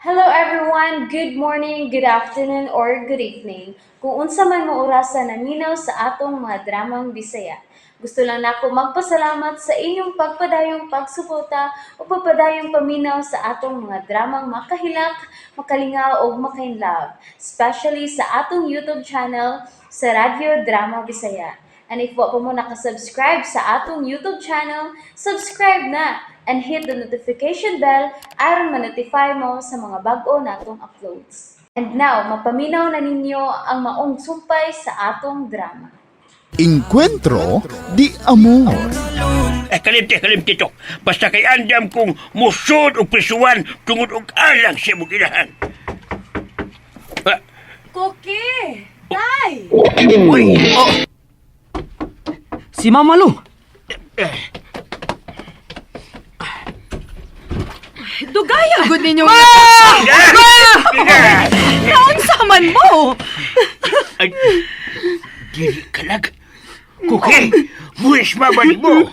Hello everyone! Good morning, good afternoon, or good evening. Kung unsa man mo orasa naminaw sa atong mga dramang Bisaya. Gusto lang nako magpasalamat sa inyong pagpadayong pagsuporta o pagpadayong paminaw sa atong mga dramang makahilak, makalingaw ug makainlove, especially sa atong YouTube channel sa Radyo Drama Bisaya. And if wa pa mo nakasubscribe sa atong YouTube channel, subscribe na and hit the notification bell aron ma-notify mo sa mga bag-o natong uploads. And now, mapaminaw na ninyo ang maong sumpay sa atong drama. Encuentro de Amor. Eh, kalimti, kalimti to. Basta kay andam kong musod og prisuan tungod og alang sa imong inahan. Ah, Koki! Tay! uy, oh, Si Mama Lu. Dugaya gud ninyo. Naunsa man mo? Ay, dili kalag. Kuki, buwis mama mo.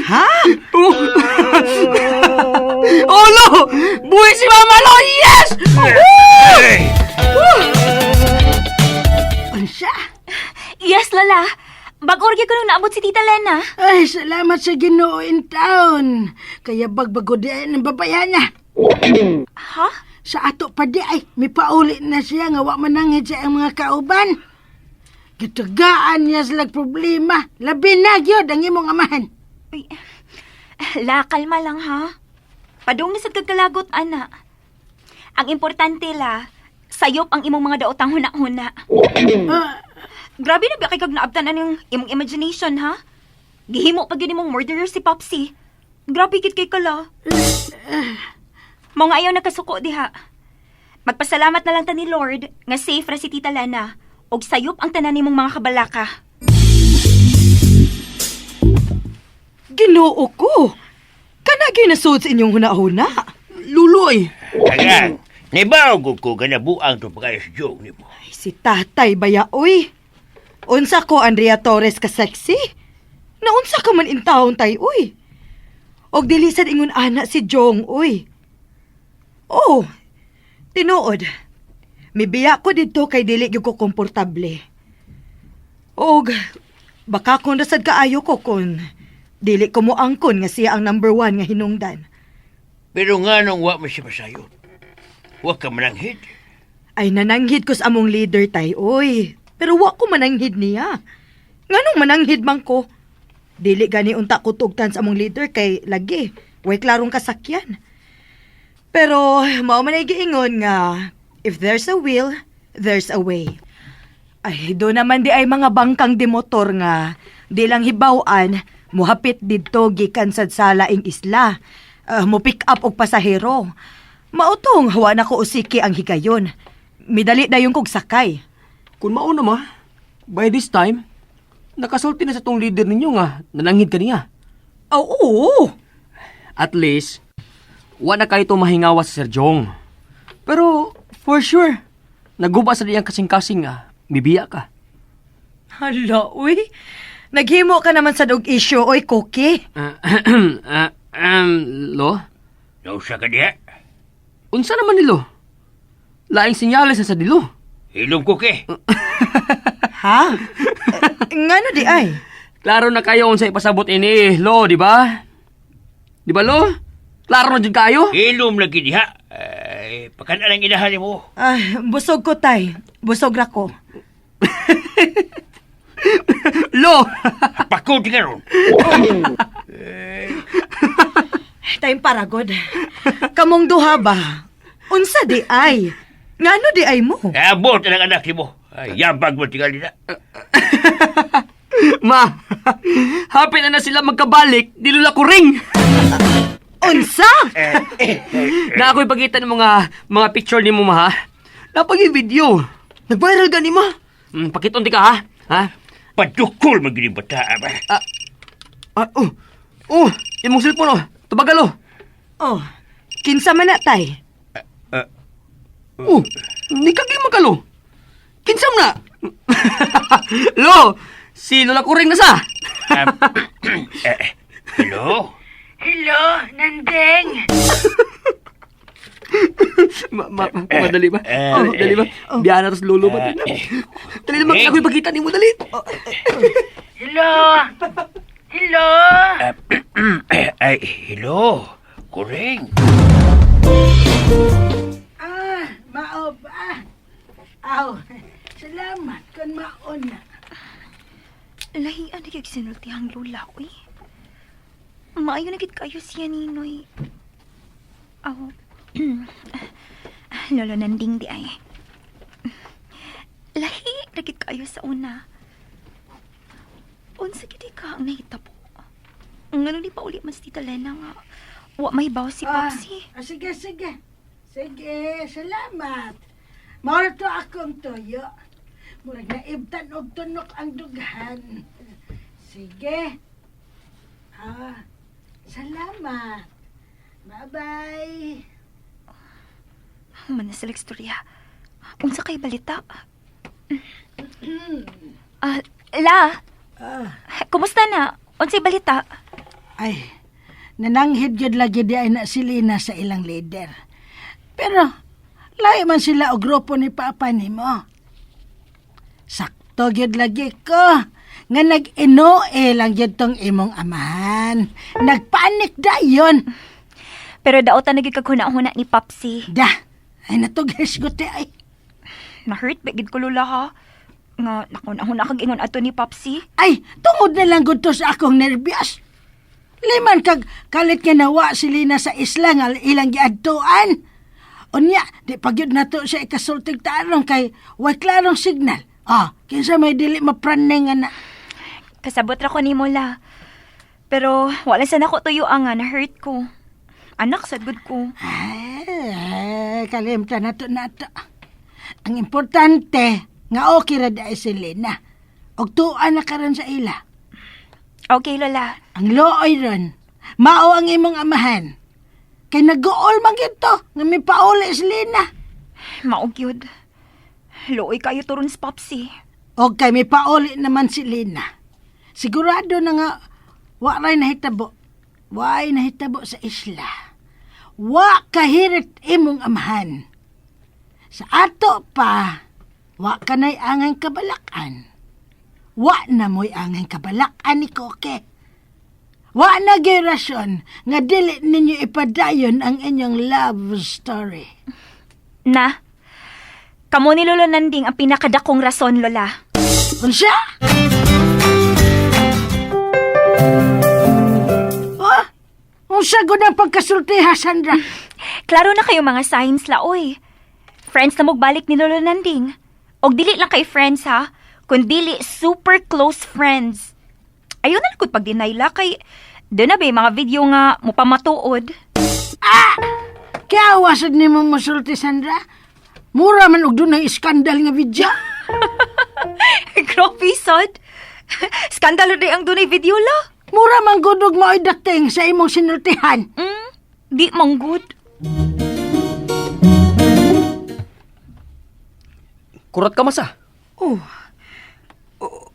Ha? Oh, Lo! Buhi si Mama Lu! Yes! Ay, Unsa? Yes, Lola. Bag-o ko nung naabot si Tita Lena. Ay, salamat sa Ginoo in town. Kaya bagbago di ay ng babayan niya. Ha? Sa ato pa di ay, may pauli na siya nga wa manangit sa iyang mga kauban. Gitagaan niya sila problema. Labi na gyud ang imong amahan. Uy, la, kalma lang ha. Padung na sad kag kalagot, ana. Ang importante la, sayop ang imong mga daotang huna-huna. Ah, Grabe na ba kay kag naabtan anang imong imagination, ha? Gihimo pa gyud imong murderer si Popsy. Grabe gid kay kala. Mao nga ayaw nakasuko diha. Magpasalamat na lang ta ni Lord nga safe ra si Tita Lana og sayop ang tanan nimong mga kabalaka. Ginoo ko. Kana gyud nasud sa inyong huna-huna. Luloy. Tagang, nibaw ko ko ganabuang to pagayos jong nimo. Ay, si Tatay baya oy. Unsa ko Andrea Torres ka sexy? Naunsa ka man intawon tay oy. Og dili sad ingon ana si Jong oy. Oh, tinuod. Mibiya ko didto kay dili gyud ko komportable. Og baka kung rasad kaayo ko kun dili ko moangkon nga siya ang number one nga hinungdan. Pero nga nung wa mo siya masayon. Wa ka mananghid. Ay nananghid ko sa among leader tay, oy. Pero wa ko mananghid niya. Nganong mananghid man ko? Dili gani unta ko tugtan sa among leader kay lagi, way klarong kasakyan. Pero mao man ay giingon nga if there's a will, there's a way. Ay, do naman di ay mga bangkang di motor nga di lang hibaw-an muhapit didto gikan sad sa laing isla. Ah, mo pick up og pasahero. Mautong hawa na ko usiki ang higayon. Midali dayon kog sakay. Kung mauna ma, by this time, nakasulti na sa tong leader ninyo nga nananghid ka niya. Aw, oo. At least, wa na kayo mahingawa sa Sir Jong. Pero, for sure, naguba sa diyang kasing-kasing nga, bibiya ka. Hala, uy. Naghimo ka naman sa dog issue, oy, Cookie. Lo? Nausa ka diha. Unsa naman ni Lo? Laing sinyales na sa dilo. Hilom ko ke. Ha? Eh, ngano di ay? Klaro na kayo unsa ipasabot ini, Lo, di ba? Di ba, Lo? Klaro na jud kayo? Hilom lagi diha. Ay, pakan ang inahan nimo. Ah, busog ko, tay. Busog ra ko. Lo! Pakod ka ron. Tayong paragod. Kamong duha ba? Unsa di ay? Ngano di ay mo? Abot ang anak nimo. Ay, yabag mo tingali na. Ma, happy na na sila magkabalik, di lula ko ring. Unsa? Na ako'y pagkita ng mga picture ni mo, ma, ha? Napag video. Nag-viral gani, ma. Pakiton di ka, ha? Ha? Padukol man gini bata ba. Ah, oh. Oh, imong cellphone, oh. Tubagal, oh. Oh, kinsa man na, tay? Oh, ni kagi magkalo. Kinsam na. Lo, si Lola Kuring na sa. Eh, hello? Hello, Nandeng. Ma, ma, ma, dali ba? Oh, dali ba? Biya na tos lolo ba? Dali na. Dali na, mag- ako'y pagkita nimo, dali. Oh, Hello? Hello? Ay, hello. Kuring. Ah, mao ba? Aw, salamat kun mao na. Lahian na kay sinultihang lula, uy. Maayo na gid kayo siya, Ninoy. Aw. Lolo Nanding di ay. Lahi na gid kayo sa una. Unsa gid ka ang nahitabo? Ngano di pa uli man si Tita Lena nga wa may baw si Popsi. Ah, sige, sige. Sige, salamat. Mao na to akong tuyo. Murag naibtan og tunok ang dughan. Sige. Ah, salamat. Bye-bye. Man na sila istorya. Unsa kay balita? Ah, la. Kumusta na? Unsay balita? Ay, nananghid gyud lagi di ay na silina sa ilang leader. Pero, lahi man sila og grupo ni Papa nimo. Sakto gyud lagi ko nga nag-inoe lang gyud tong imong amahan. Nagpanik dayon. Pero daotan na gyud kag huna-huna ni Popsi. Da, ay natughes ko ay. Na-hurt ba gid ko lola ha? Nga nakuna-huna kag ingon ato ni Popsi. Ay, tungod na lang gud to sa akong nervyos. Liman kag kalit nga nawa si Lina sa isla nga ilang giadtuan. Unya, di pa gyud nato siya ikasultig tarong kay way klarong signal. Ah, kinsa may dili mapraning nga na. Kasabot ra ko nimo la. Pero wala sa nako tuyo ang nga na-hurt ko. Anak sad gud ko. Ay, kalimtan nato nato. Ang importante nga okay ra di si Lina. Og tuan na karon sa ila. Okay lola. Ang looy ron, mao ang imong amahan. Kay nag-uol man gyud to, nga mipauli si Lina. Mao gyud. Luoy kayo turon si Popsi. Og kay mipauli naman si Lina. Sigurado na nga, wa ray nahitabo. Way nahitabo sa isla. Wa kahirit imong amahan. Sa ato pa, wa kanay angang kabalakan. Wa na mo'y angang kabalakan ni Koke. Wa na gyud rasyon nga dili ninyo ipadayon ang inyong love story. Na. Kamo ni Lolo Nanding ang pinakadakong rason lola. Unsa? Oh, unsa gud ang pagkasulti ha, Sandra? Klaro na kayo mga signs la oy. Friends na mugbalik ni Lolo Nanding. Og dili lang kay friends ha, kundili super close friends. Ayaw na lang kung pag-deny la kay doon na ba yung mga video nga mupamatuod. Kaya wasad nimo mosulti, Sandra? Mura man og dunay iskandal nga video. Grabe, sad. Skandalo di ang dunay video la. Mura man gud og mao'y dating sa imong sinultihan. Di man good. Kurat ka masa. Oh.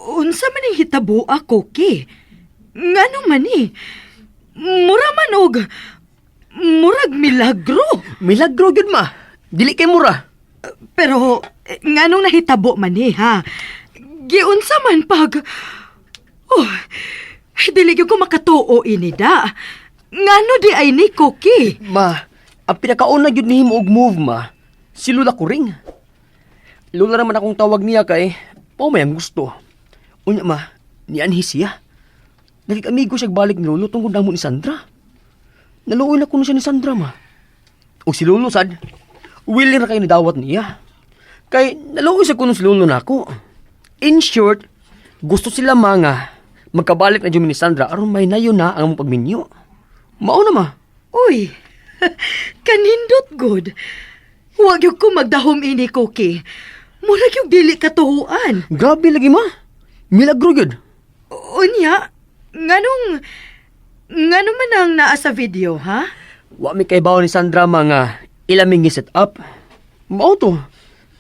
Unsa man ang hitabo ako, Koki? Ngano man ni? Mura man og murag milagro. Milagro gyud ma. Dili kay mura. Pero eh, nganong nahitabo man ni ha? Giunsa man pag Oh, dili gyud ko makatuo ini da. Ngano di ay ni Koki? Ma, ang pinakauna gyud nihimo og move ma, si Lula Kuring. Lula naman akong tawag niya kay pao may ang gusto. Unya ma, nianhi siya. Naging siya balik ni Lolo tungkol namo ni Sandra. Naluoy na kuno siya ni Sandra ma. O si Lolo sad, willing ra kayo ni dawat niya. Kay naluoy sa kuno si Lolo nako. In short, gusto sila mga magkabalik na jud mi ni Sandra aron may nayo na ang among pagminyo. Mao na ma. Uy, kanindot good. Huwag yung ko magdahom ini, Koki. Murag yung dili katuhuan. Grabe lagi ma. Milagro gyud. Unya, nganong, ngano man ang naa sa video, ha? Wa mi kaybaw ni Sandra mga ilaming set up. Mao to.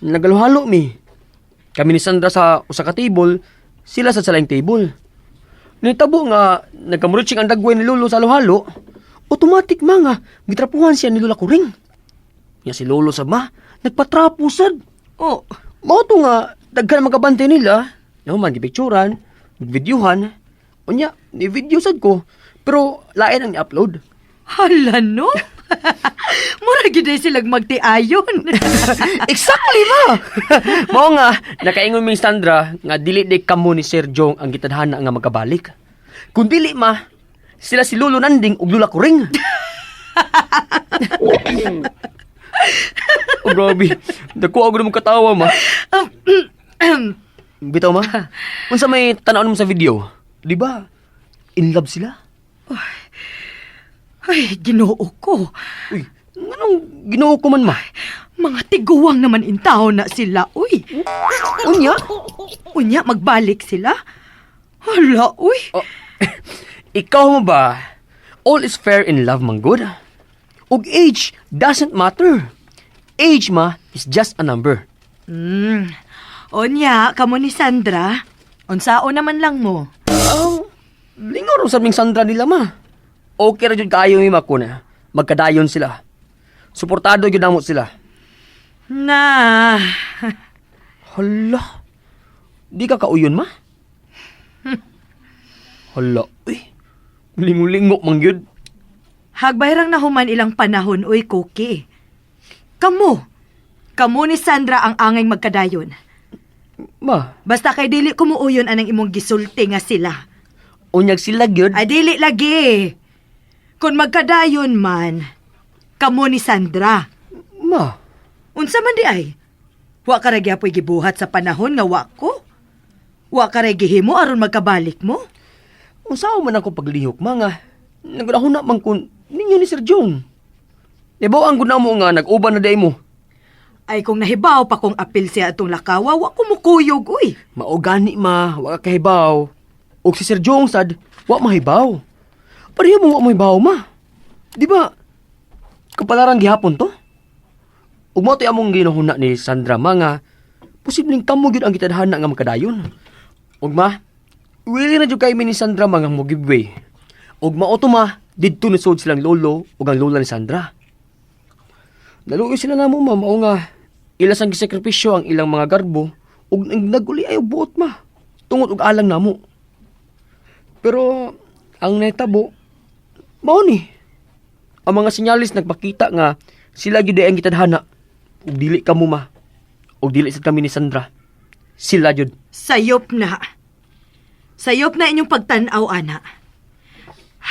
Nagaluhalo mi. Kami ni Sandra sa usa ka table, sila sa salaing table. Nitabo nga nagkamuritsing ang dagway ni Lolo sa halo-halo, automatic mga gitrapuhan siya ni Lola Kuring. Nya si Lolo sa ma, nagpatrapo sad. Oh, Mao to nga, daghan magabantay nila. No man, gipicturan, videohan. Unya, ni video sad ko. Pero lain ang ni-upload. Hala no? Mura gid ay silag magtiayon. Exactly ma. Mao nga nakaingon mi Sandra nga dili di kamo ni Sir Jong ang gitadhana nga magkabalik. Kung dili ma, sila si Lolo Nanding ug Lola Kuring. Oh, grabe. Dako ako naman katawa ma. Bitaw ma. Unsa may tan-awon mo sa video? Di ba? In love sila. Ay, Ginoo ko. Uy, nganong Ginoo ko man ma? Mga tiguwang naman intaw na sila, uy. Unya? Unya, magbalik sila. Hala, uy. Oh, ikaw mo ba? All is fair in love, man good. Ug age doesn't matter. Age ma is just a number. Unya, kamo ni Sandra. Unsao naman lang mo. Lingaw sa ming Sandra nila ma. Okay ra jud kaayo mi ma na. Magkadayon sila. Suportado jud namo sila. Na, Hala. Di ka kauyon ma? Hala, uy. Lingo-lingo man gyud. Hagbayrang nahuman ilang panahon, uy, Cookie. Kamo, kamo ni Sandra ang angay magkadayon. Ma, Basta kay dili kumuuyon anang imong gisulti nga sila. unyag sila gyud. Ay, dili lagi. Kung magkadayon man, kamo ni Sandra. Ma, Unsa man di ay? Wa ka ra gyapoy gibuhat sa panahon nga wa ko. Wa ka ra gihimo aron magkabalik mo. Unsaon man ako paglihok mga nagunahuna man kun ninyo ni Sir Jong. Ibaw ang guna mo nga nag-uban na day mo. Ay kung nahibaw pa kong apil siya atong lakawa, wa ko mukuyog uy. Mao gani ma, wa ka kahibaw. Og si Sir Jong sad, wa mahibaw. Pareho mo wa mahibaw ma. Di ba? Kapalaran gihapon to. Ug mao to'y among ginahuna ni Sandra ma nga posibleng kamo gyud ang gitadhana nga makadayon. Ug ma, willing na jud kay mi ni Sandra ma nga mo giveaway. Ug mao to ma, didto ni sud silang lolo ug ang lola ni Sandra. Naluoy sila namo ma, mao nga ilas ang gisakripisyo ang ilang mga garbo ug naguli ay og buot ma. Tungod og alang namo. Pero ang nahitabo mao ni. Ang mga sinyalis nagpakita nga sila gyud ang gitadhana ug dili kamo ma. Ug dili sad kami ni Sandra. Sila gyud. Sayop na. Sayop na inyong pagtan-aw, ana.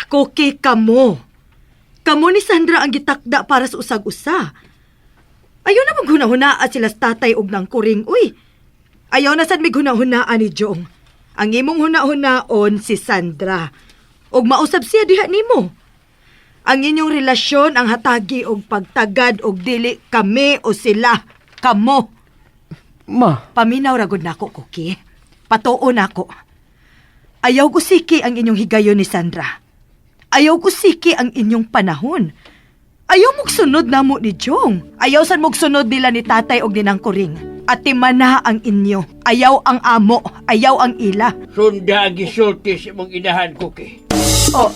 Koke kamo. Kamo ni Sandra ang gitakda para sa usag-usa. Ayaw na maghuna-hunaa sila sa tatay og nang kuring, uy. Ayaw na sad mig hunahunaan ni Jong. Ang imong hunahunaon si Sandra. Og mausab siya diha nimo. Ang inyong relasyon ang hatagi og pagtagad og dili kami o sila. Kamo. Ma, Paminaw ra gud nako, Cookie. Patuo nako. Ayaw ko siki ang inyong higayon ni Sandra. Ayaw ko siki ang inyong panahon. Ayaw mong sunod namo ni Jong. Ayaw san mong sunod nila ni tatay og ni Nang Kuring. At timana ang inyo. Ayaw ang amo. Ayaw ang ila. Sunda ang gisulti sa imong inahan, Cookie. Oh,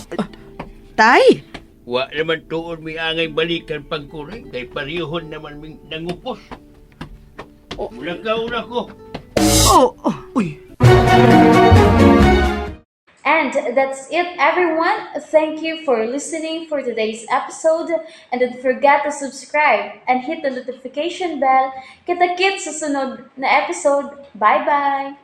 tay. Wa naman tuon mi angay balikan pagkuray kay parehon naman ming nangupos. Oh. Mulakaw na ko. Oh. Uy. And that's it, everyone. Thank you for listening for today's episode. And don't forget to subscribe and hit the notification bell. Kita-kits sa sunod na episode. Bye-bye!